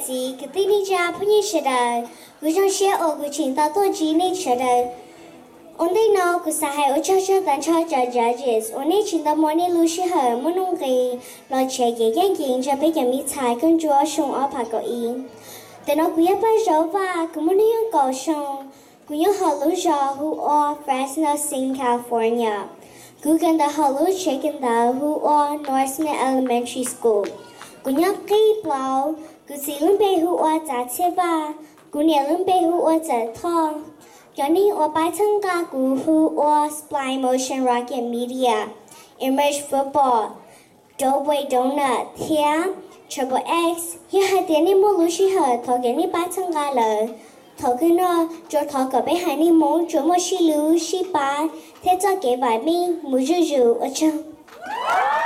Txiv kwv tij neej tsa phooj ywg sawv daws, kuv zoo siab uas kuv tseem tau tuaj ntsib nej sawv daws. Ua ntej no kuv xav hais ua tsaug tag nrho cov judges uas nej tseem tau muab nej lub sij hawm muaj nuj nqis los tsev kev yeej kev ntshaw peb cov me ntxhais koj ntsuab xyoo ob phav kaum ib. Ntawm no kuv yog Paj Zov Vaj, kuv muaj hnub nyoog kaum xyoo. Kuv nyob hauv lub zos hu ua Fresno City, California. Kuv kawm ntawv hauv lub tsev kawm ntawv hu ua North Smith Elementary School. Kuv nyob qib plaub, kuv txiv lub npe hu ua Txav Txhiaj Vaj, kuv niam lub npe hu ua Txawm Thoj. Cov neeg uas pab txhawb nqa kuv hu ua Spline Motion Rocket Media, Immerse Football, Doughboy Donut thiab Triple X. Yog hais tias nej muaj lub sij hawm thov kom nej pab txhawb nqa lawv. Thaum kawg no, tsuas thov kom peb haiv neeg Hmoob tsuas muaj sib hlub sib pab thiab txoj kev vam meej mus zuj zus. Ua tsaug.